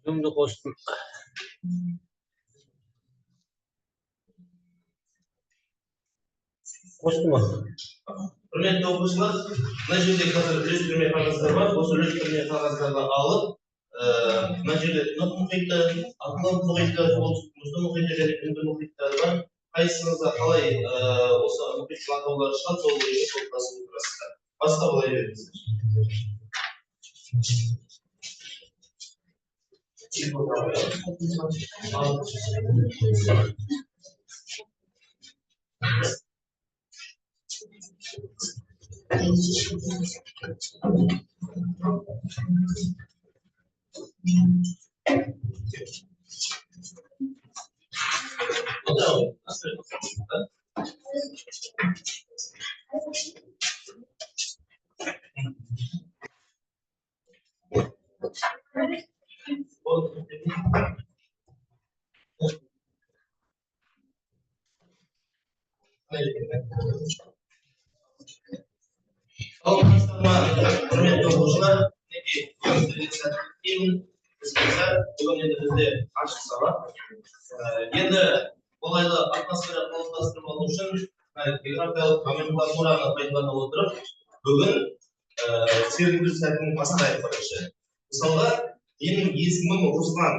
Zoom'ду қостым. Қостым ғой. Құрметті оқушылар, мына жерде қазір үлестірме қағаздар бар. Осы үлестірме қағаздарды алып, мына жерде Тынық мұхиты, Атлант мұхиты, Солтүстік мұзды мұхиты және Үнді мұхиттары бар. Қайсыңызға қалай осы мұхиттың атаулары шығады, сол бойынша толықтырып отырасыздар. Басқа былай беріңіздер. Саламатсыздар ма, құрметті оқушылар? Мінекей, сіздерге сәттілік тілеймін. Біз болса, бүгін енді бізде ашық сабақ. Енді қолайлы атмосфера қалыптастырып алу үшін географиялық номенклатураны пайдалана отырып, бүгін серіктік сәтін бастайық бірінші. Мысалға, менің есімім Руслан.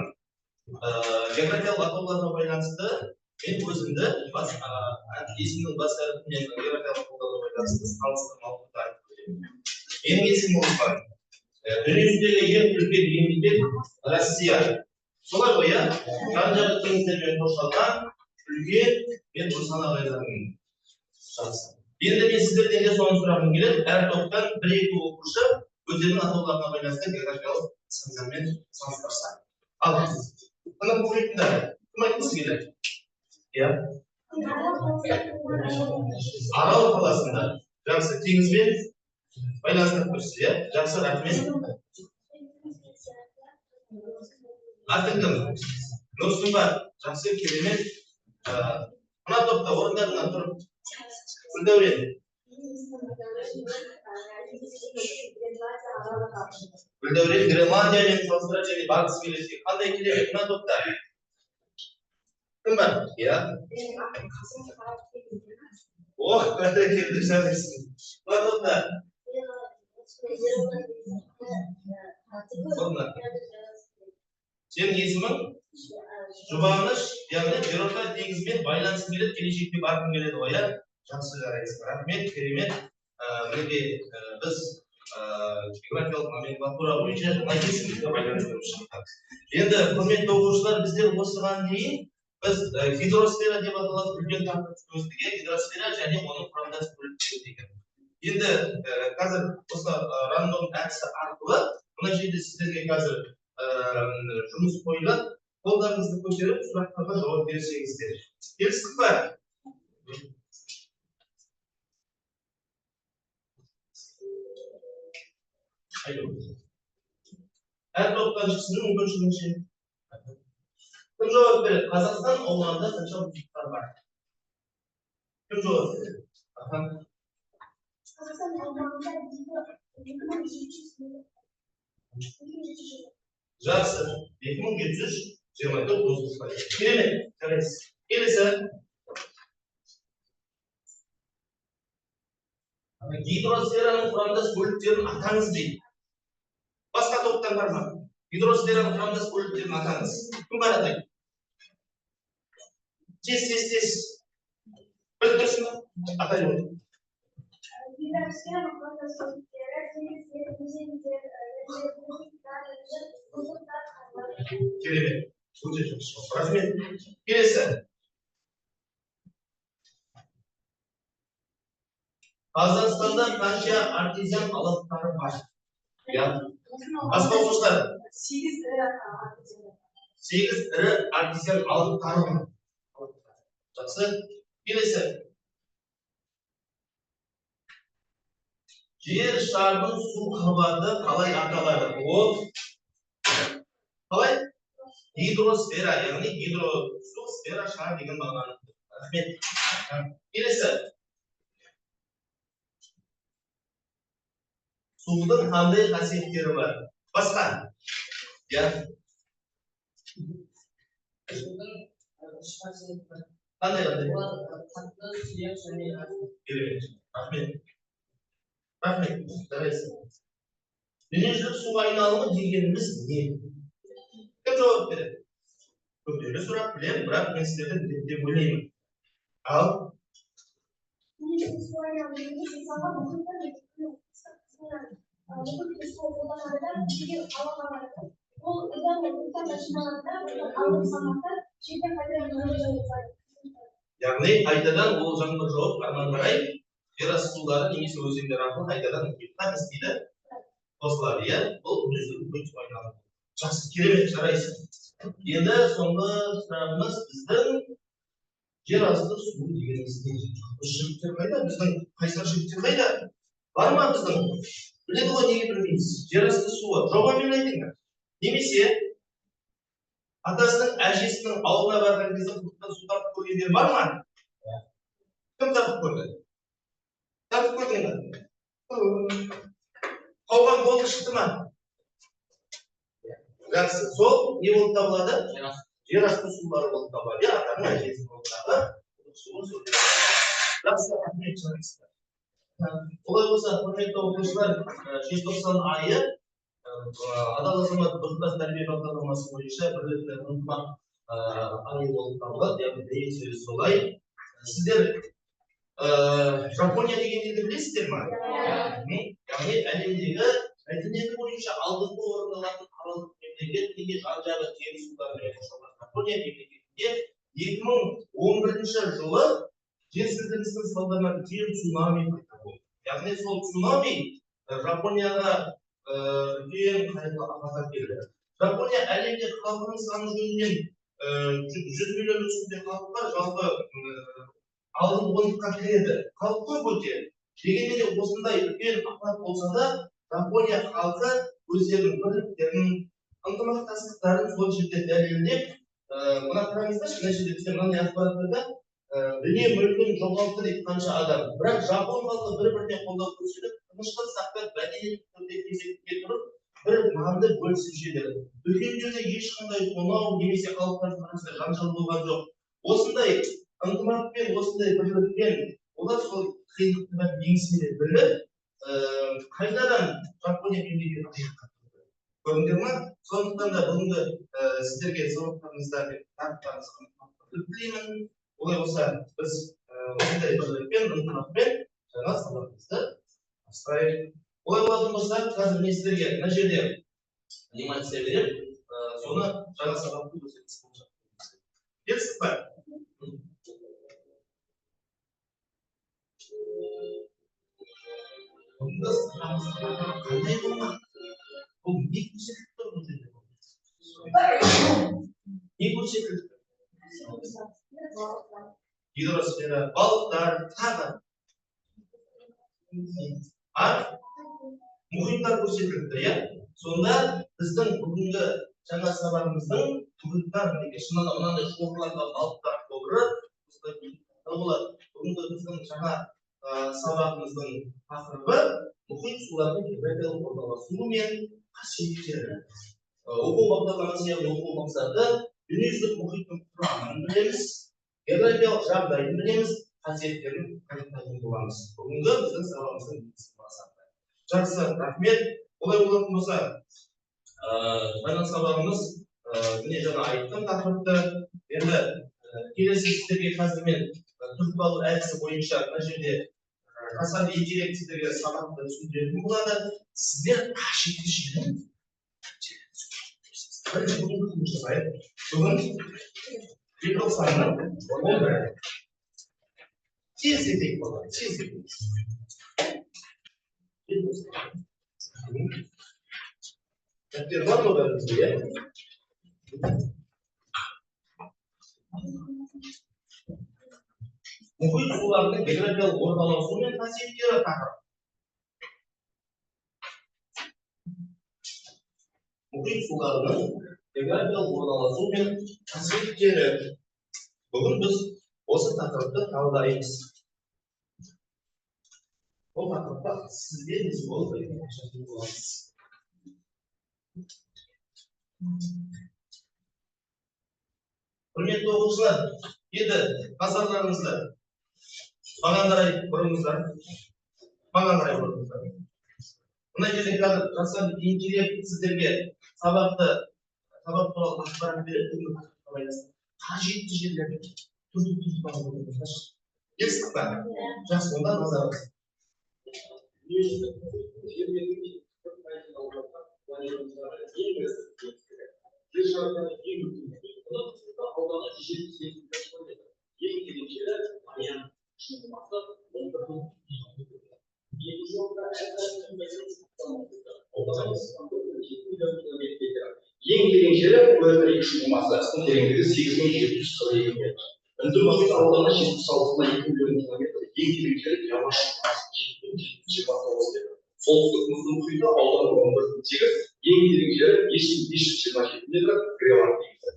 Географиялық атауларға байланысты мен өзімді бас есімнің бас әрпімен географиялық атауларға байланысты салыстырмалы түрде айтып өтемін. Менің есімім Руслан. Дүниежүзіндегі ең үлкен мемлекет Россия. Солай ғой, иә? Жан-жағы теңіздермен қоршалған үлкен, мен Руслан ағайларымын. Жақсы. Енді мен сіздерден де соны сұрағым келеді. Әр топтан бір-екі оқушы өздерінің атауларына байланысты географиялық нысандармен салыстырса. Ал, Тынық мұхитында кім айтқысы келеді? Иә. Арал қаласында. Жақсы, теңізбен байланыстырып тұрсыз, иә? Жақсы, рахмет. Аты кім? Нұрсымбат. Жақсы, керемет. Мына топта орындарынан тұрып. Гүлдәурен. Гүлдәурен Гренландиямен салыстырады және барғысы келеді. Қандай керемет мына топта? Кім бар? Иә. Ох, бәрекелді, жарайсың. Мына топта. Орнына. Сенің есімің? Жұбаныш, яғни Жерорта теңізімен байланысқың келеді, келешекте барғың келеді ғой, иә? Жақсы, жарайсың. Рахмет, керемет. Мінекей, біз географиялық номенклатура бойынша жаңа есімдерді байланыстырып шықтық. Енді, құрметті оқушылар, біздер осыған дейін біз гидросфера деп аталатын үлкен тақырыпты өттік, иә? Гидросфера және оның құрамдас бөліктері деген. Енді қазір осы рандом әдісі арқылы мына жерде сіздерге қазір жұмыс қойылады. Қолдарыңызды көтеріп сұрақтарға жауап берсеңіздер. Келістік па? Әр топтан шықсын мүмкіншілігінше. Кім жауап береді? Қазақстан аумағында қанша мұхиттар бар? Кім жауап береді? Аха. Қазақстан аумағында 2724. Жақсы. 2724 мұздық бар. Керемет. Жарайсыз. Келесі. Гидросфераның құрамдас бөліктерін атаңыз дейді. Басқа топтан бар ма? Гидросфераның құрамдас бөліктерін атаңыз. Кім бар атайды? Тез, тез, тез. Біліп тұрсың ба? Атай ғой. Гидросфераның құрамдас бөліктері теңіздер, өзендер, мұхиттар, мұздықтар, қарлар. Керемет. Өте жақсы. Рахмет. Келесі. Қазақстанда қанша артезиан алаптары бар? Иә. Басқа оқушылар? 8 ірі артезиан. 8 ірі артезиан алаптары бар. Жақсы. Келесі. Жер шарының су қабаты қалай аталады? Ол қалай? Гидросфера, яғни гидро су, сфера шар деген мағынаны. Рахмет. Келесі. Судың қандай қасиеттері бар? Басқа? Иә. Судың үш қасиеті бар. Қандай қандай? Олар қатты, сұйық және газды. Керемет. Рахмет. Рахмет. Жарайсың. Дүниежүзілік су айналымы дегеніміз не? Кім жауап береді? Күрделі сұрақ білемін, бірақ мен сіздерді біледі деп ойлаймын. Ал Дүниежүзілік су айналымы дегеніміз, мысалға, мұхиттар мен мұхит су қолданады да, жерге ауаға барады. Ол яғни мұхиттарда жиналады да, одан алып салмақтар жерде қайтадан жаңбыр жауады. Яғни қайтадан ол жаңбыр жауып, арман қарай жер асты сулары немесе өзендер арқылы қайтадан мұхитқа не істейді? Қосылады, иә? Бұл дүниежүзілік мұхит су айналымы. Жақсы, керемет, жарайсың. Енді соңғы сұрағымыз біздің жер асты суы дегеніміз не? Осы жігіттер қайда? Біздің қайсар жігіттер қайда? Бар ма біздің? Біледі ғой, неге білмейміз? Жер асты суы. Жобамен айтыңдар. Немесе атасының, әжесінің ауылына барған кезде құдықтан су тартып көргендер бар ма? Кім тартып көрді? Тартып көрдің бе? Қауған қолы шықты ма? Жақсы. Сол не болып табылады? Жер асты сулары болып табылады. Иә, атаның әжесінің ауылындағы құдық суы сол жерде. Жақсы, рахмет, жарайсыздар. Олай болса, құрметті оқушылар, желтоқсан айы адал азамат біртұтас тәрбие бағдарламасы бойынша бірлік пен ынтымақ айы болып табылады. Яғни дәйек сөзі солай. Сіздер Жапония деген елді білесіздер ма? Яғни әлемдегі мәдениеті бойынша алдыңғы орын алатын аралдық мемлекет, неге жан-жағы теңіз суларымен қоршалған Жапония мемлекетінде 2011 жылы жер сілкінісінің салдарынан үлкен цунами пайда болды. Яғни сол цунами Жапонияға үлкен қайғылы апат әкелді. Жапония әлемде халқының саны жөнінен 100 миллион үстінде халық бар, жалпы алдыңғы ондыққа кіреді. Халық көп өте. Дегенмен де осындай үлкен апат болса да, Жапония халқы өздерінің бірліктерін, ынтымақтастықтарын сол жерде дәлелдеп, мына қараңыздаршы, мына жерде бізде мынандай ақпараттарда дүние мүлкін жоғалтты дейді қанша адам. Бірақ жапон халқы бір-біріне қолдау көрсетіп, тыныштық сақтап, мәдениетті түрде кезекке тұрып, бір нанды бөлісіп жеді. Дүкендерде ешқандай тонау немесе халықтардың арасында жанжал болған жоқ. Осындай ынтымақпен, осындай бірлікпен олар сол қиындықты бәрін еңсере біліп, қайтадан Жапония мемлекеті аяққа тұрды. Көрдіңдер ма? Сондықтан да бүгінгі сіздерге сабақтарыңызда мен барлықтарыңызға ынтымақтастық тілеймін. Олай болса, біз осындай бірлікпен, ынтымақпен жаңа сабағымызды бастайық. Олай болатын болса, қазір мен сіздерге мына жерде анимация беремін, соны жаңа сабақты көрсетіп болacak. Келістік па? Бүгінгі сабағымыз қандай болмақ? Бұл не көрсетіліп тұр бұл жерде? Не көрсетіліп тұр? Гидросфера, балықтар, тағы. Мұхиттар көрсетіліп тұр, иә? Сонда біздің бүгінгі жаңа сабағымыздың мұхиттар, мінекей, шынында да мынандай шоғырланған балықтар тобыры осындай мұхиттарда болады. Бүгінгі біздің жаңа сабағымыздың тақырыбы мұхит суларының географиялық орналасуы мен қасиеттері. Оқу бағдарламасы, яғни оқу мақсаты дүниежүзілік мұхиттың құрамын білеміз, географиялық жағдайын білеміз, қасиеттерін анықтайтын боламыз. Бүгінгі біздің сабағымыздың негізгі мақсаты. Жақсы, рахмет. Олай болатын болса, жаңа сабағымыз, міне жаңа айттым тақырыпты. Енді келесі сіздерге қазір мен түртіп алу әдісі бойынша мына жерде жасанды интеллект сіздерге сабақты түсіндіретін болады. Сіздер қажетті жерін бірінші бүгінгі күн жасайық. Бүгін желтоқсанның 11-і. Тез етейік, балалар, тез етейік. Дәптер бар ма бәрімізде, иә? Мұхит суларының географиялық орналасуы мен қасиеттері тақырып. Мұхит суларының географиялық орналасуы мен қасиеттері. Бүгін біз осы тақырыпты талдаймыз. Бұл тақырыпта сізбен біз болып бірге ашатын боламыз. Құрметті оқушылар, енді назарларыңызды маған қарай бұрыңыздар. Маған қарай бұрыңыздар. Мына жерде қазір жасанды интеллект сіздерге сабақ туралы ақпарат береді. Бүгінгі тақырыпқа байланысты қажетті жерлерді түртіп басып отырыңыздаршы. Келістік па? Жақсы, онда назарыңыз. Жер шарындағы ең үлкен мұхиты ауданы 178 километр. Ең терең жері Мариана шұңқырмасы 11,2 метр. Екінші орында ауданы 94,7 миллион километр. Ең терең жері Пуэрто-Рико шұңқырмасы, тереңдігі 8742 метр. Үнді мұхиты ауданы 76,2 миллион километр. Ең терең жері Ява шұңқырмасы 7929 метр. Солтүстік Мұзды мұхиты ауданы 11,8, ең терең жері 5527 метр, Гренланд теңізі.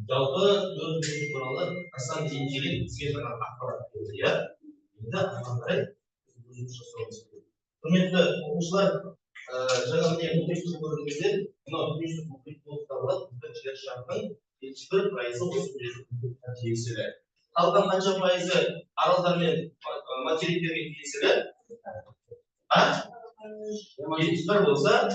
Жалпы төрт мұхит туралы жасанды интеллект бізге жаңа ақпарат берді, иә? Енді ары қарай өзіміз жасауымыз керек. Құрметті оқушылар, жаңа міне мұхитты көрдіңіздер. Мынау дүниежүзілік мұхит болып табылады. Біздің жер шарының 71% осы дүниежүзілік мұхитқа тиесілі. Қалған қанша пайызы аралдар мен материктерге тиесілі? 71 болса,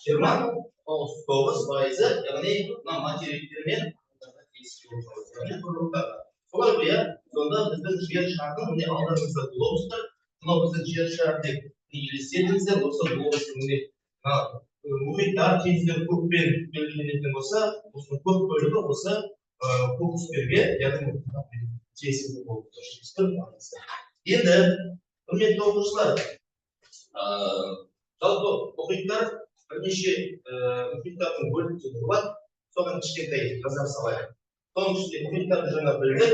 29%, яғни мына материктер мен аралдарға тиесілі болып табылады. Яғни құрлықтарға. Солай ғой, иә? Сонда біздің жер шарының міне алдарыңызда глобус тұр. Мынау біздің жер шары деп елестетіңіздер. Осы глобустың міне мына мұхиттар, теңіздер көкпен белгіленетін болса, осының көп бөлігі осы көк түстерге, яғни мұхитқа тиесілі болып тұр. 71%. Енді, құрметті оқушылар, жалпы мұхиттар бірнеше мұхиттардың бөліктері болады. Соған кішкентай назар салайық. Соның ішінде мұхиттарды жаңа білдік.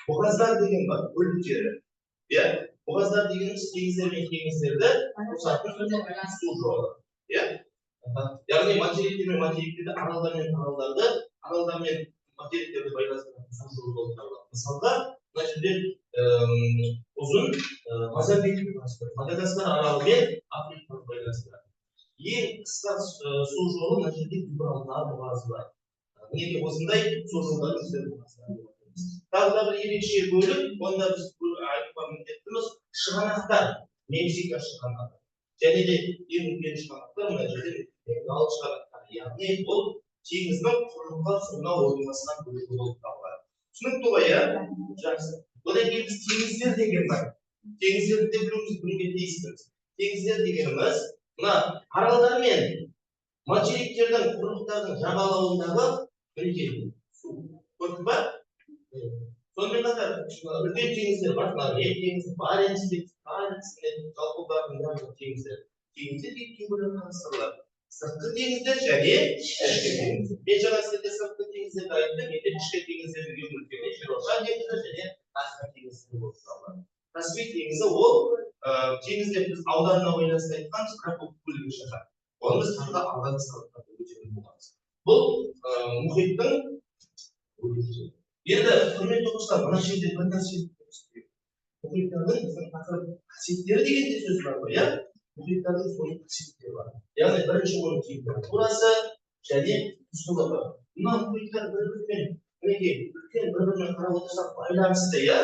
Бұғаздар деген бар, бөліктері. Иә? Бұғаздар дегеніміз теңіздер мен теңіздерді қосатын су жолы. Иә? Яғни материктер мен материктерді, аралдар мен аралдарды, аралдар мен материктерді байланыстыратын су жолы болып табылады. Мысалға, мына жерде ұзын Мозамбик, Мадагаскар аралы мен Африканы байланыстырады. Ең қысқа су жолы мына жерде Гибралтар бұғазы бар. Мінекей осындай су жолдары біздер бұғаздар. Тағы да бір ерекше бөлік, онда біз айтуға міндеттіміз, шығанақтар, Мексика шығанағы. Және де ең үлкен шығанақтар мына жерде Бенгал шығанақтары, яғни бұл теңіздің құрлыққа суына орналасқан бөлігі болып табылады. Түсінікті ғой, иә? Жақсы. Одан кейін біз теңіздер деген бар. Теңіздерді де білуге тиіспіз. Теңіздер дегеніміз мына аралдар мен материктердің, құрлықтардың жағалауындағы мінекей су. Көрдік па? Сонымен қатар үлкен теңіздер бар, Норвег теңізі, Баренц теңізі, Баренц, жалпы бұлардың барлығы теңіздер. Теңіздер екіге бөлініп қарастырылады. Сыртқы теңіздер және ішкі теңіздер. Мен жаңа сіздерге сыртқы теңіздерді айттым, енді ішкі теңіздердің ең үлкені Жерорта теңізі және Каспий теңізі болып табылады. Каспий теңізі ол теңіз деп біз ауданына байланысты айтқанбыз, бірақ ол бөлігі шығар. Оны біз тағы да алдағы сабақтарда өтетін боламыз. Бұл мұхиттың бөліктері. Енді, құрметті оқушылар, мына жерде бір нәрсе көрсетейік. Мұхиттардың біздің тақырып қасиеттері деген де сөз бар ғой, иә? Мұхиттардың соның қасиеттері бар. Яғни бірінші оның температурасы және тұздылығы. Мына мұхиттар бір-бірімен, мінекей, үлкен бір-бірімен қарап отырсақ байланысты, иә?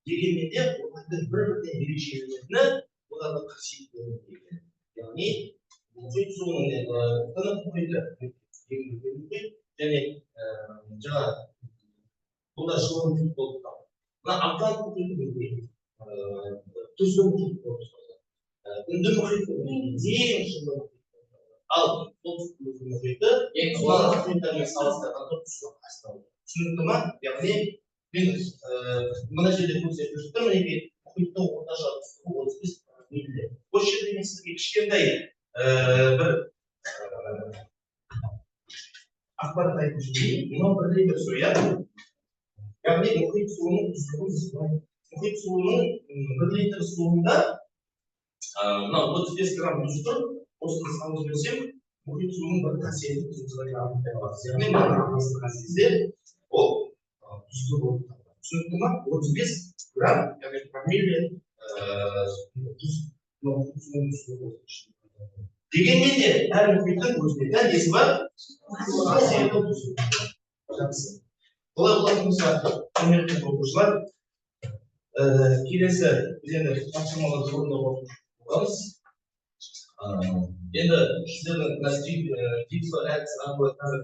Дегенмен де олардың бір-бірінен ерекшеленетіні олардың қасиеттері деген. Яғни мұхит суының тынық мұхиты, ең үлкен мұхит, және жаңа бұл да жылы мұхит болып табылады. Мына Атлант мұхиты мінекей, тұзды мұхит болып табылады. Үнді мұхиты мінекей, ең жылы мұхит болып табылады. Ал солтүстік мұхиты Ең басқа мұхиттармен салыстырғанда тұзы аздау. Түсінікті ма? Яғни мен мына жерде көрсетіп тұрмын, мінекей мұхиттың орташа тұздығы 35 миль. Осы жерде мен сізге кішкентай бір ақпарат айтып жіберейін. Мынау 1 литр су, иә? Яғни мұхит суының тұздығы біз былай, мұхит суының 1 литр суында мынау 35 грамм тұз тұр. Осыны салып жіберсем, мұхит суының бір қасиетін тұздығына анықтай аламыз. Яғни мына араластырған кезде ол тұзды болып табылады. Түсінікті ма? 35 грамм, яғни промилле Дегенмен де әр мұхиттың өзіне тән несі бар? Қасиеті. Жақсы. Олай болатын болса, құрметті оқушылар, келесі біз енді тапсырмаларды орындауға боламыз. Енді сіздердің мына Jigsaw әдісі арқылы қазір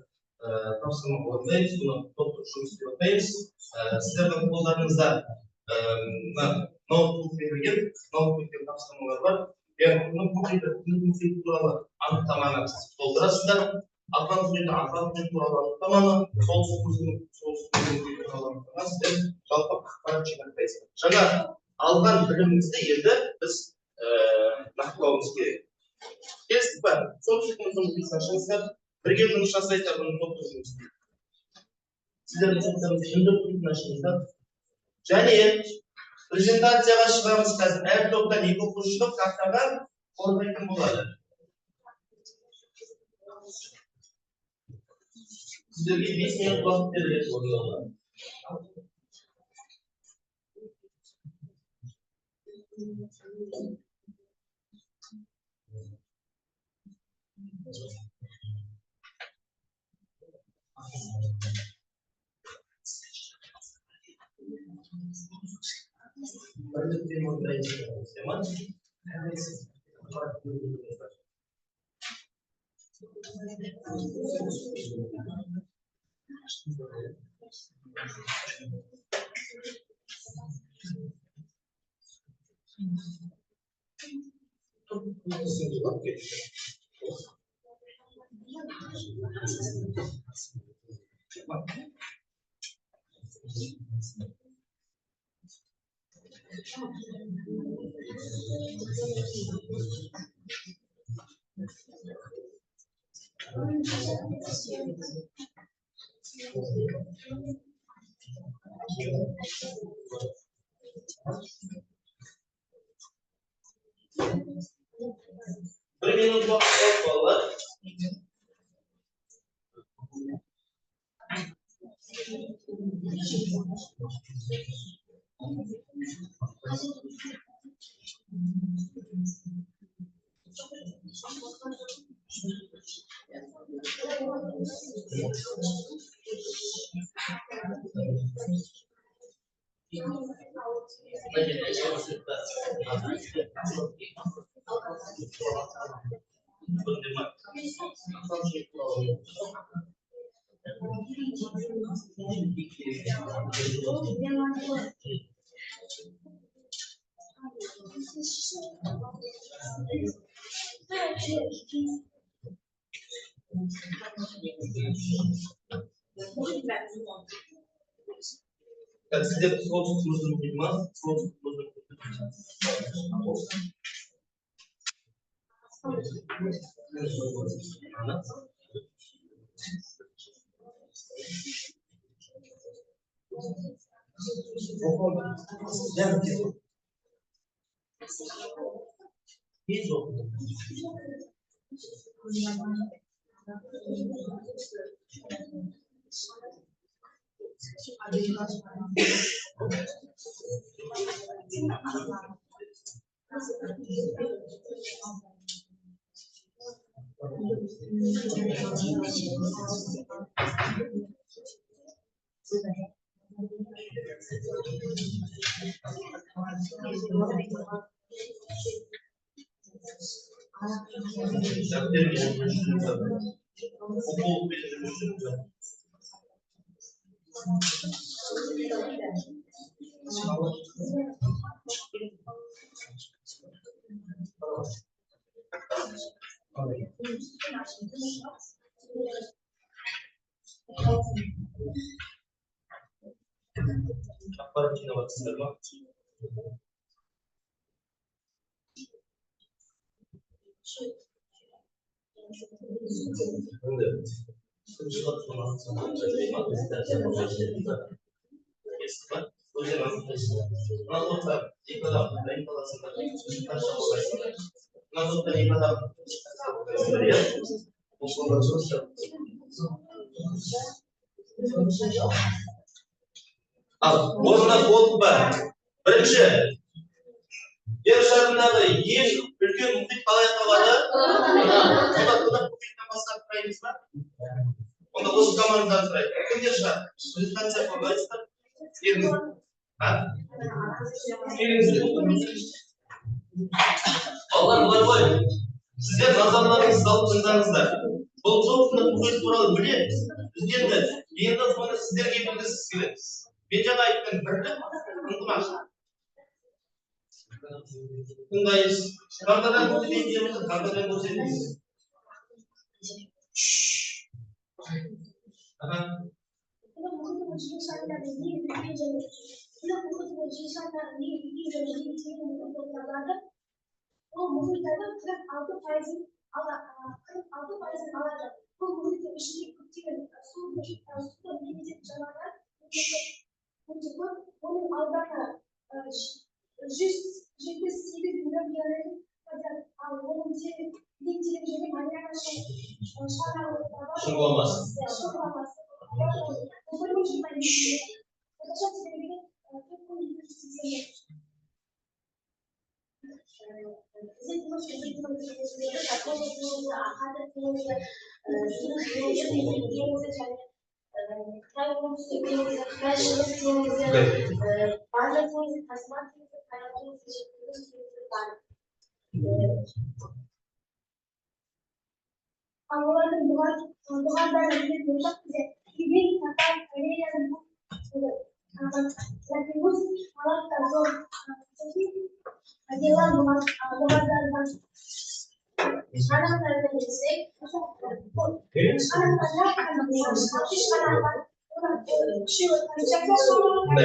тапсырма орындаймыз, бұны топтық жұмыс деп атаймыз. Сіздердің қолдарыңызда мына ноутбук берілген, ноутбукте тапсырмалар бар. Яғни мұхит туралы анықтаманы толтырасыздар. Атлант мұхиты, Атлант мұхиты туралы анықтаманы, солтүстік мұхиты туралы анықтаманы сіздер жалпы ақпарат жинақтайсыздар. Жаңа алған білімімізді енді біз нақтылауымыз керек. Келістік па? Солтүстік мұхитын ашыңыздар, бірге жұмыс жасайсыздар, бұны топтық жұмыс. Сіздердің топтарыңыз Үнді мұхитын ашыңыздар. Және презентацияға шығамыз қазір. Әр топтан екі оқушы шығып, тақтаға қорғайтын болады. Сіздерге 5 минут уақыт беріледі орындауға. Бірлікпен орындаймыз. Bir минут уақыт қалды, балалар. Сіздер солтүстік мұзды мұхит ма? Солтүстік мұзды мұхит. Тез оқыдым. Оқулықпен жұмыс жүргізіп. Ақпарат жинап жатсыздар ма? Енді кім шығады, соны анықтаймыз ма? Келістік па? Өздерің анықтайсыздар. Мына топта екі адам дайындаласыңдар, қабылдайсыңдар. Мына топта екі адам қабылдайсыңдар, иә? Осылар жұмыс. Ал, орнына болдық па? Бірінші, Жер шарындағы ең үлкен мұхит қалай аталады? Онда мұхиттан бастап сұраймыз ба? Онда осы командадан сұрайық. Кімдер шығады? Презентация қорғайсыздар. Келіңіз. А? Келіңіздер. Балалар, былай ғой. Сіздер назарларыңызды салып тыңдаңыздар. Бұл топ мұхит туралы білеміз. Біз енді соны сіздерге білгізгісі келеді. Мен жаңа айттым, бірлік, ынтымақ. Тыңдайсыз. Картадан көрсетейін деп отыр, картадан көрсетіңіз. Аха. Тынық мұхитының жер шарындағы ең үлкен және Тынық мұхитының жер шарындағы ең үлкен және ең терең мұхит болып табылады. Ол мұхиттардың 46%-ын алады. Бұл мұхиттың ішінде көптеген суда мекендейтін жануарлар өте көп. Оның ауданы 178 миллион километр квадрат, ал оның ең терең жері Мариана шығанағы болып табылады. Шұңғыламасы. Шұңғыламасы. Ол 1022 метр. Орташа тереңдігі 4280 метр. Бізде тыныш мұхитының теңіздері Жапония теңізі, Охотск теңізі, Теңізі теңізі және Қытай оңтүстік теңізі, Қытай шығыс теңізі, Банда теңізі, Тасман теңізі, Қара теңізі және Күндіз теңізі бар. Ал олардың бұғаздарын білетін болсақ, бізде Тибет, Татар, Кореяның Латинус, Малакка, Зон, сосын Магеллан бұғаздары бар. Шығанақтарды білсек, Шығанақтарда алты шығанақ бар. Олар үшеуі Камчатка шығанағы,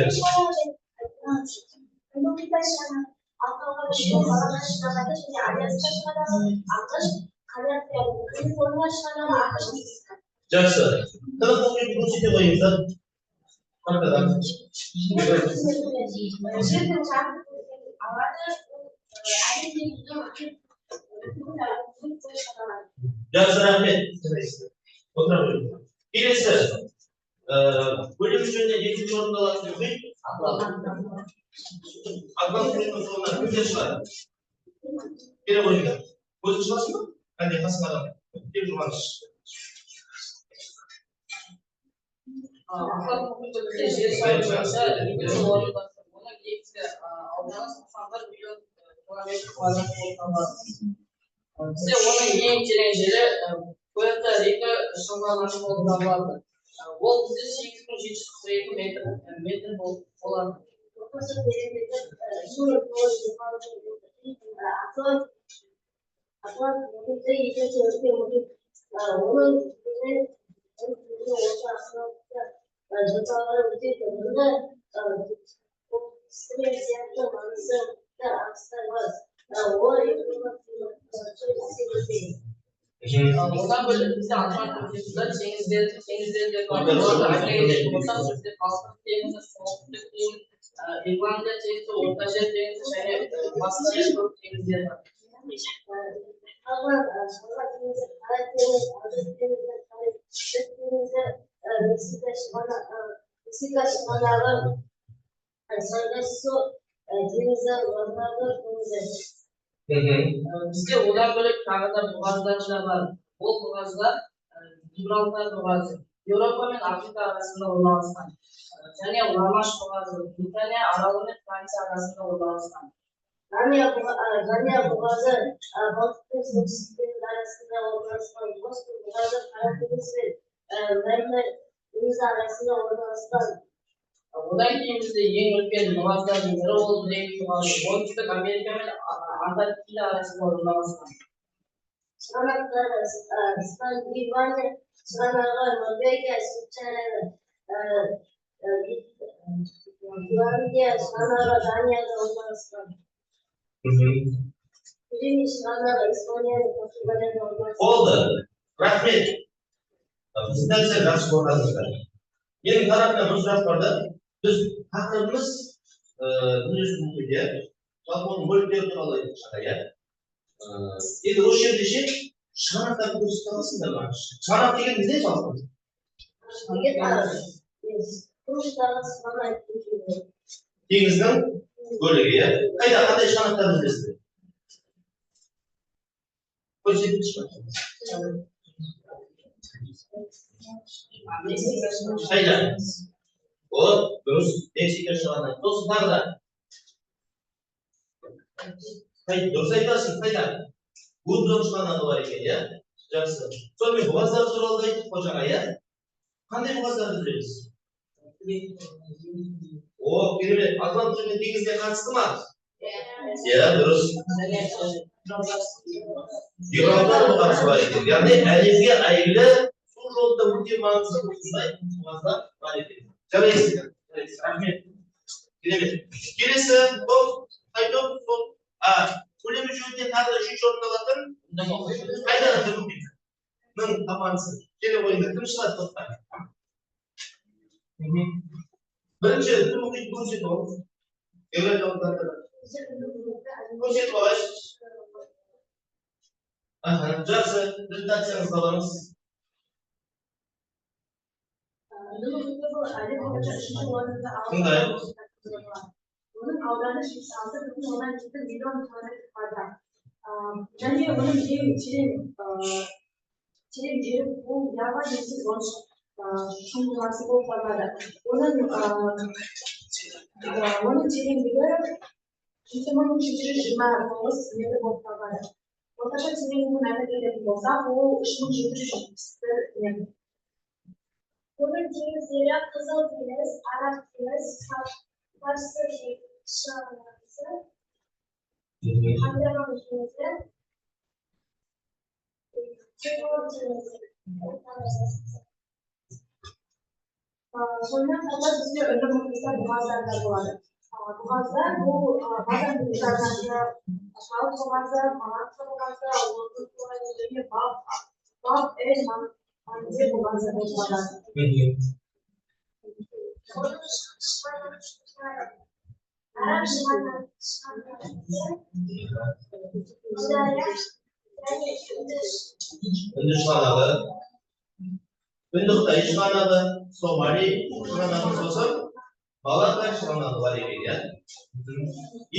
Индокитай шығанағы. Алтауға бөлінген Малакка шығанағы және Аляска шығанағы, АҚШ, Калифорния шығанағы, АҚШ, Мексика. Жақсы. Тынық мұхитын көрсете қойыңыздар. Картадан. Жердің жарты бөлігін алады, ол әлемдегі ең үлкен мұхит болып саналады. Жақсы, рахмет. Отыра қойыңыздар. Келесі көлемі жөнінен екінші орынды алатын мұхит Атлант. Атлант мұхитының соңынан кімдер шығады? Келе қойыңдар. Өзің шығасың ба? Әлде қасыңа адам? Кел, Жұбаныш. Атлант мұхиты бізде жер шары бойынша екінші орында тұр. Оның негізгі ауданы 91 миллион километр квадрат болып табылады. Бізде оның ең терең жері Пуэрто-Рико шыңғыламасы болып табылады. Ол бізде 8742 метр болады. Орташа тереңдігі 2926 метр. Атлант мұхиты екінші үлкен мұхит. Оның түбінен Орта Атлантика жоталары өтеді. Мұнда Стрим сияқты маңызды ағыстар бар. Олар климаттың әсер етеді. Одан бөлек бізде Атлант мұхитында теңіздер де бар. Оларды айта кететін болсақ, бізде Балтық теңізі, Солтүстік теңіз, Ирландия теңізі, Орта жер теңізі және басқа да көп теңіздер бар. Қалған Шығар теңізі, Қара теңіз, Азов теңізі, Кариб теңізі, Мексика шығанағы, Саргассо теңізі, Лабрадор теңізі. Бізде одан бөлек тағы да бұғаздар да бар. Ол бұғаздар Гибралтар бұғазы, Еуропа мен Африка арасында орналасқан. Және Ла-Манш бұғазы, Британия аралы мен Франция арасында орналасқан. Дания бұғазы, Балтық пен Солтүстік теңіз арасында орналасқан. Босфор бұғазы, Қара теңіз бен Мәрмәр теңізі арасында орналасқан. Одан кейін бізде ең үлкен бұғаздардың бірі ол Дрейк бұғазы, Оңтүстік Америка мен Антарктида арасында орналасқан. Шығанақтары Скандинавия шығанағы, Норвегия, Швейцария, Голландия шығанағы Данияда орналасқан. Пиреней шығанағы Испания мен Португалияда орналасқан. Болды. Рахмет. Презентация жақсы қорғадыңыздар. Менің тарапымнан бір сұрақ бар да. Біз тақырыбымыз дүниежүзілік мұхит, иә? Жалпы оның бөліктері туралы айтып шыққан, иә? Енді осы жерде ше, шығанақтарды көрсете аласыңдар ма? Шығанақ дегеніміз не жалпы? Теңіздің Теңіздің Бөлігі, иә? Қайда, қандай шығанақтарды білесіздер? Көрсетіңізші. Қайда? О, дұрыс, Мексика шығанағы. Сосын тағы да. Дұрыс айтасың, қайда? Гудзон шығанағы бар екен, иә? Жақсы. Сонымен бұғаздар туралы да айттық қой жаңа, иә? Қандай бұғаздарды білеміз? О, керемет. Атлант теңізіне қатысты ма? Иә, дұрыс. Гибралтар бұғазы бар екен. Яғни әлемге әйгілі су жолында өте маңызды осындай бұғаздар бар екен. Жарайсыздар. Рахмет. Керемет. Келесі топ, қай топ? Сол, көлемі жөнінен тағы да үшінші орын алатын қайда Үнді командасы. Келе қойыңдар. Кім шығады топтан? Бірінші Үнді мұхитын көрсетіп алыңыз. Еуразиялық картада. Көрсетіп алайыншы. Аха, жақсы. Презентацияңызды аламыз. Үнді мұхиты бұл әлем бойынша үшінші орынды алып. Оның ауданы 76,7 миллион километр квадрат. Және оның ең терең жері бұл Ява немесе Зонд шұңғымасы болып табылады. Оның тереңдігі 7729 метр болып табылады. Орташа тереңдігін айта кететін болсақ, ол 3771 метр. Оның теңіздері Қызыл теңіз, Араб теңіз, Парсы шығанағы, Андаман теңізі, Тихой теңізі. Сонымен қатар бізде Үнді мұхитында бұғаздар да болады. Бұғаздар бұл Бадам бұғазы, Шалт бұғазы, Малакка бұғазы, Отыз бұғазы және Баб эль Мандеб бұғазы болып табылады. Оның шығанақтары Араб шығанағы, және Үнді Үнді шығанағы, Үнді Қытай шығанағы, Сомали шығанағы, сосын Малакка шығанағы бар екен, иә?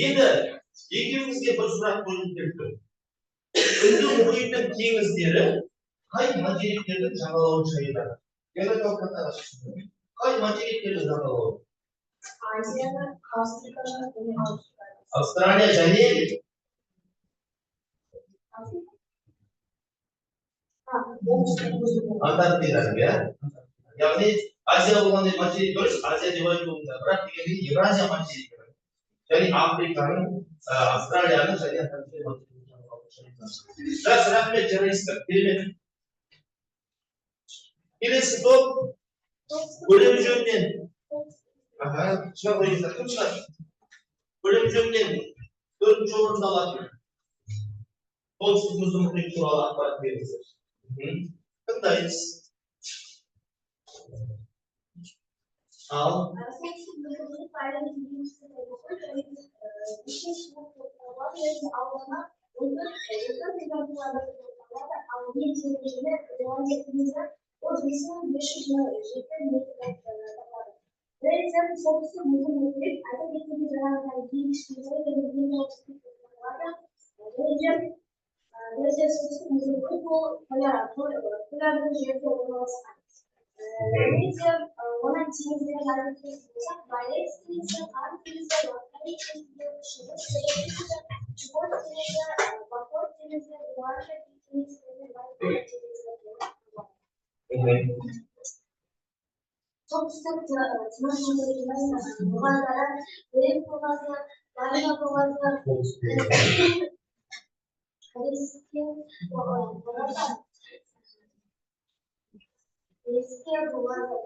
Енді екеуіңізге бір сұрақ қойғым келіп тұр. Үнді мұхитының теңіздері қай материктердің жағалауын шайырады? Географиялық картаға шықсын. Қай материктердің жағалауы? Азияны, Африканы және Аустралияны. Австралия және Антарктиданы, иә? Яғни Азия болғанда материк дұрыс, Азия деп айтуы мүмкін, бірақ дегенмен Евразия материгі және Африканың, Австралияның және Антарктида материгінің жағалауын шайырады. Жақсы, рахмет, жарайсыздар. Керемет. Келесі топ көлемі жөнінен. Аха, шыға қойыңыздар. Кім шығады? Көлемі жөнінен төртінші орынды алатын Солтүстік мұзды мұхит туралы ақпарат беріңіздер. Тыңдаймыз. Ал. Солтүстік мұзды мұхит әлемнің ең кішкентай мұхит және ішкі суық болып табылады және ауданы 14 миллион километр болып табылады. Ал ең терең жері Гренландия теңізі, ол 5507 метр болып табылады. Және солтүстік мұзды мұхит айта кеткендей жаңағыдай ең кішкентай және ең қауіпсіз болып табылады. Және солтүстік мұзды мұхит ол полярлы жерде орналасқан. Және де оның теңіздерін айтып кететін болсақ, Баренц теңізі, Қар теңізі, Лафайет теңізі, Шығыс Сібір теңізі, Чукот теңізі, Бохор теңізі, Гренландия теңізі және Байкал теңізі болып табылады. Солтүстік Тынық мұхитының бұғаздары Беринг бұғазы, Дарья бұғазы, Карибский бұғазы, Еске бұғазы,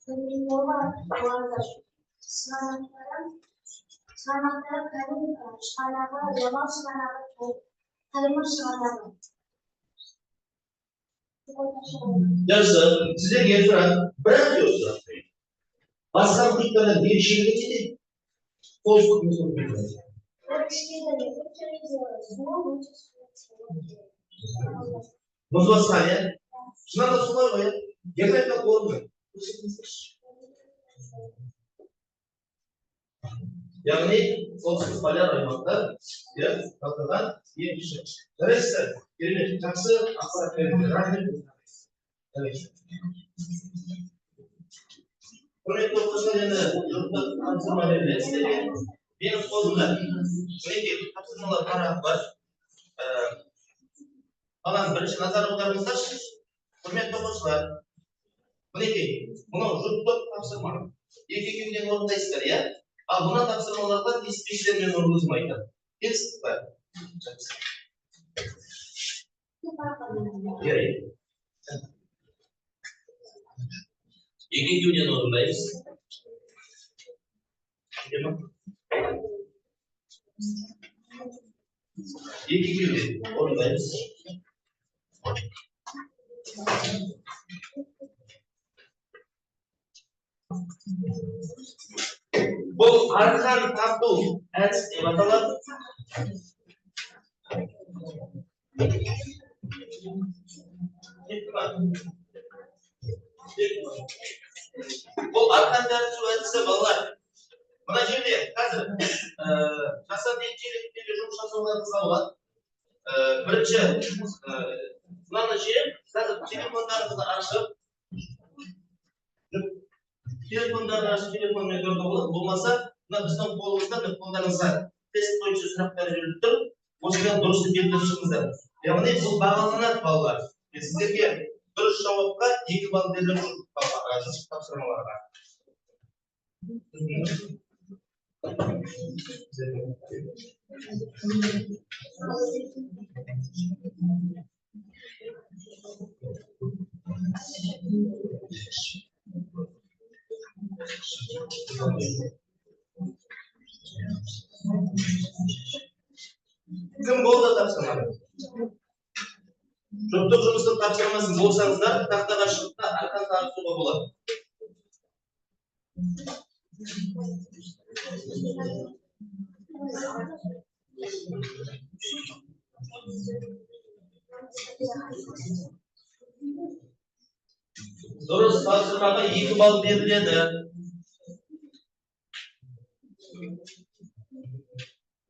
Сәминова бұғазы. Шығанақтары Карим шығанағы, Ямал шығанағы, Таймыр шығанағы. Жақсы, сіздерге сұрақ, бірақ те сұрақ. Басқа мұхиттардан ерекшелігі неде? Солтүстік мұзды мұхиты. Ол кішкентай мұхит және де суы өте суық келеді. Мұз басқан, иә? Шынында да солай ғой, иә? Географиялық орны. Көрсетіңіздерші. Яғни солтүстік поляр аймақта, иә, жартыдан ең кіші. Жарайсыздар, керемет, жақсы ақпарат бердіңіздер. Рахмет. Жарайсыз. Құрметті оқушылар, енді жұптық тапсырма беріледі сіздерге. Менің қолымда мінекей тапсырмалар парағы бар. Маған бірінші назар аударыңыздаршы. Құрметті оқушылар, мінекей мынау жұптық тапсырма. Екі екеуден орындайсыздар, иә? Ал мына тапсырмаларға тиіспейсіздер, мен оны өзім айтамын. Келістік па? Жақсы. Иә, иә. Екі екеуден орындаймыз. Ма? Екі екеуден орындаймыз. Бұл арқан тарту әдіс деп аталады. Бұл арқан тарту әдісі, балалар. Мына жерде қазір жасанды интеллектпен жұмыс жасауға болады. Бірінші мынаны жеп, қазір телефондарыңызды ашып, телефонмен көруге болады. Болмаса, мына біздің қолымызда, мына қолдарыңызға тест бойынша сұрақтар беріліп тұр. Осыдан дұрыс белгілеп шығыңыздар. Яғни бұл бағаланады, балалар. Сіздерге дұрыс жауапқа 2 балл беріліп жүр тапсырмаларға. Кім болды тапсырманы? Жұптық жұмыстың тапсырмасын болсаңыздар, тақтаға шығып та арқан тартуға болады. Дұрыс тапсырмаға 2 балл беріледі.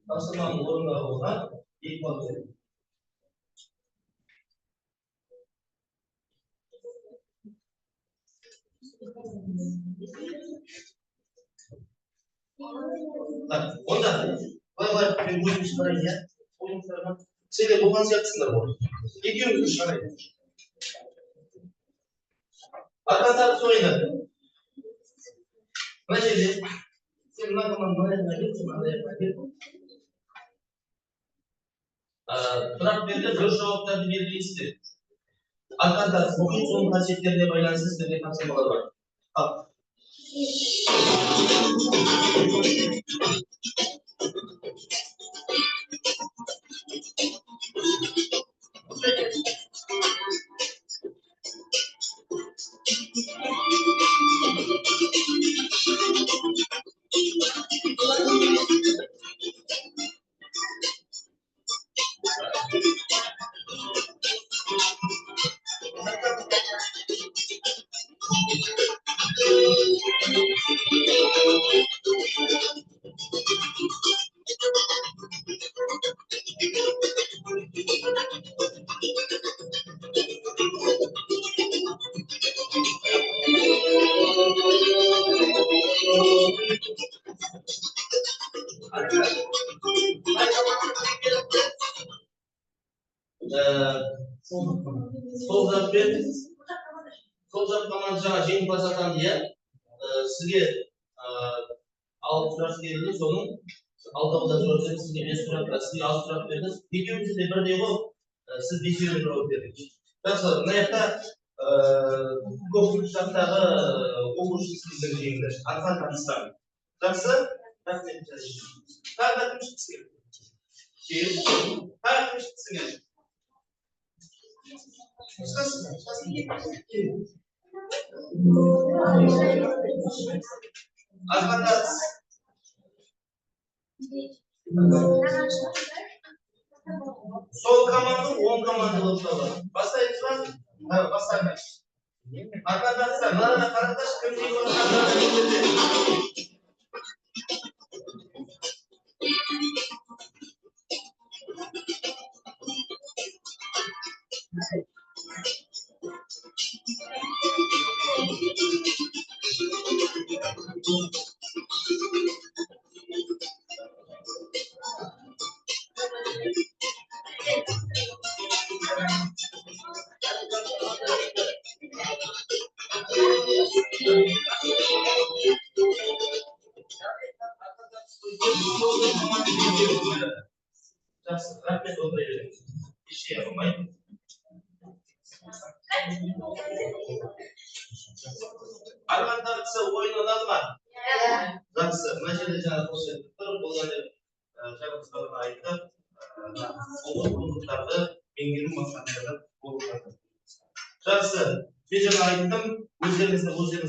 Тапсырманың орындалуына 2 балл беріледі. Так, онда былай мен өзім шығарайын, иә? Өзім шығарамын. Сендер болған сияқтысыңдар ғой. Екеуіңіз шығарайын. Арқан тартыс ойыны. Мына жерде сен мына команда мына жаққа кел, сен мына жаққа кел. Сұрақ беріліп, дұрыс жауаптарды белгілейсіздер. Арқан тартыс мұхит суының қасиеттеріне байланысты сіздерге тапсырмалар бар. Ал. Сол жақ команда жаңа жеңімпаз атанды, иә? Сізге 6 сұрақ берілді, соның 6-дан жауап берді, сізге 5 сұрақ, сізге 6 сұрақ берді. Екеуіңізде де бірдей ғой, сіз 5-еуіне жауап бердіңіз. Жақсы, мына жақта көк жақтағы оқушы сіздің жеңді. Арқан тартыстан. Жақсы, рахмет. Тағы да кім шыққысы келеді? Тағы кім шыққысы келеді? Арқан тартыс. Сол команда, оң команда болып табылады. Бастаймыз ба? Бастаймыз. Арқан тартыста, мынада қараңдаршы, кім жеңіп алғанын. Жақсы, рахмет, отыра беріңіз. Ештеңе қылмайды. Арқан тартысы ойын ұнады ма? Жақсы, мына жерде жаңа көрсетіп тұр, бұл енді жаңа біз айттық, ұлы құндылықтарды меңгеру мақсатында болып жатыр. Жақсы, мен жаңа айттым, өздеріңіз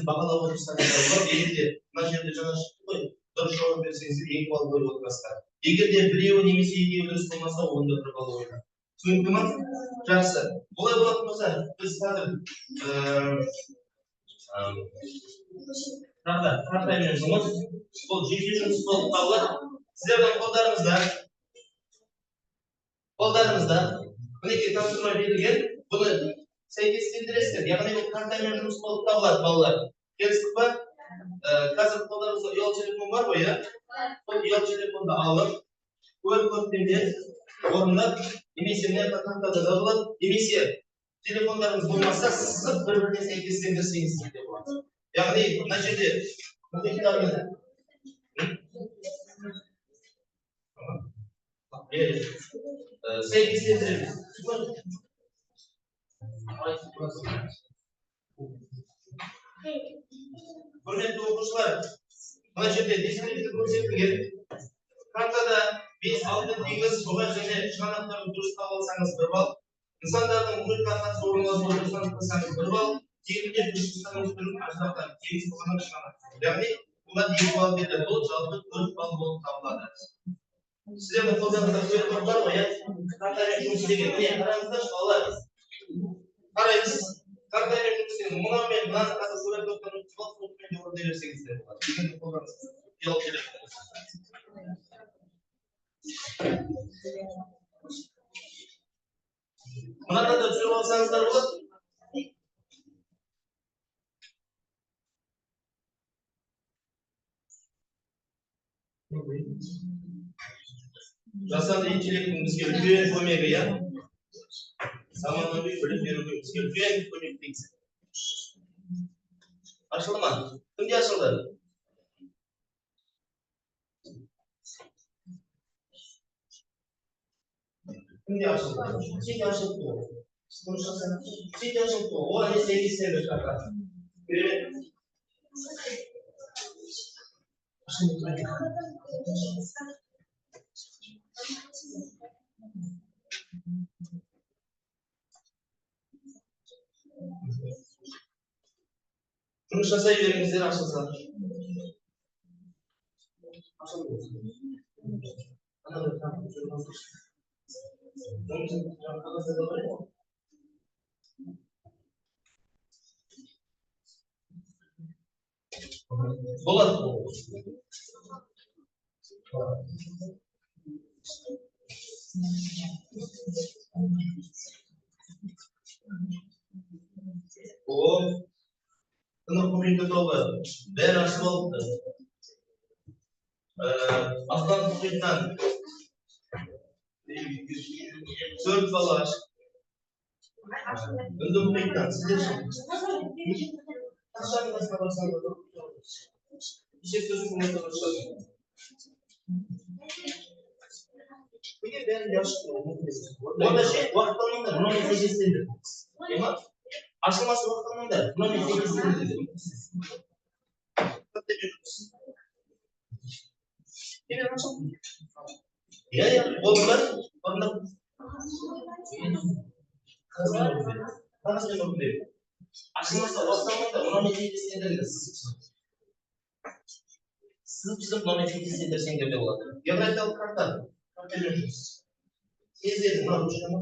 бағалап отырсаңыздар болады. Егер де мына жерде жаңа шықты ғой, дұрыс жауап берсеңіздер 2 балл қойып отырасыздар. Егер де біреуі немесе екеуі дұрыс болмаса, онда 1 балл қойылады. Түсінікті ма? Жақсы. Олай болатын болса, біз қазір тағы да картамен жұмыс, бұл жеке жұмыс болып табылады. Сіздердің қолдарыңызда мінекей тапсырма берілген, бұны сәйкестендіресіздер. Яғни бұл картамен жұмыс болып табылады, балалар. Келістік па? Қазір қолдарыңызда ұялы телефон бар ғой, иә? Сол ұялы телефонды алып, QR кодпен де орындап, немесе мына жақта тақтада да болады, немесе телефондарыңыз болмаса, сызып бір-біріне сәйкестендірсеңіздер де болады. Яғни мына жерде мұхиттармен сәйкестендіреміз. Құрметті оқушылар, мына жерде дескриптив көрсетілген. Картада 5-6 теңіз, бұғаз және шығанақтарды дұрыс таба алсаңыз 1 балл, нысандардың мұхит картасы орналасуын дұрыс анықтасаңыз 1 балл, тегінде дұрыс түрін ажыратады. Теңіз, бұғанақ, шығанақ. Яғни бұған 2 балл беріледі. Бұл жалпы 4 балл болып табылады. Сіздердің қолдарыңызда QR код бар ғой, иә? Картамен жұмыс істеген. Міне, қараңыздаршы, балалар. Қараймыз. Картамен жұмыс істеген. Мынау мен мынаны қазір QR кодтан өткізіп алып, сол де орындай берсеңіздер болады. Егер де қолдарыңызда ұялы телефон болса. Мынадан да түсіріп алсаңыздар болады. Жасанды интеллекттің бізге үлкен көмегі, иә? Заманауи білім беруге бізге үлкен көмек тигізеді. Ашылды ма? Кімде ашылды? Кімде ашылды? Сенде ашылды ғой. Сенде ашылды ғой. О, әне сәйкестендір карта. Керемет. Жұмыс жасай беріңіздер, ашылса. Болады. О, Тынық мұхиты тобы бәрі ашып алыпты. Атлант мұхитынан 4 бала ашық. Үнді мұхитынан сіздер ше? Тақшаның қасына барсаңыз, есептеуші көмекті барсаңыз. Неге бәрін де ашық тұр? Онда ше, уақыт алмаңдар, мынаумен сәйкестендір. Ема? Ашылмаса уақыт алмаңдар, мынаумен сәйкестендір. Иә, иә, болды ма? Орындап. Қағазбен орындай. Ашылмаса уақыт алмаңдар, мынаумен сәйкестендіріңдер. Сызып мынаумен сәйкестендірсеңдер де болады. Географиялық карта. Картамен жұмыс. Тездетіп, мына ручка ма?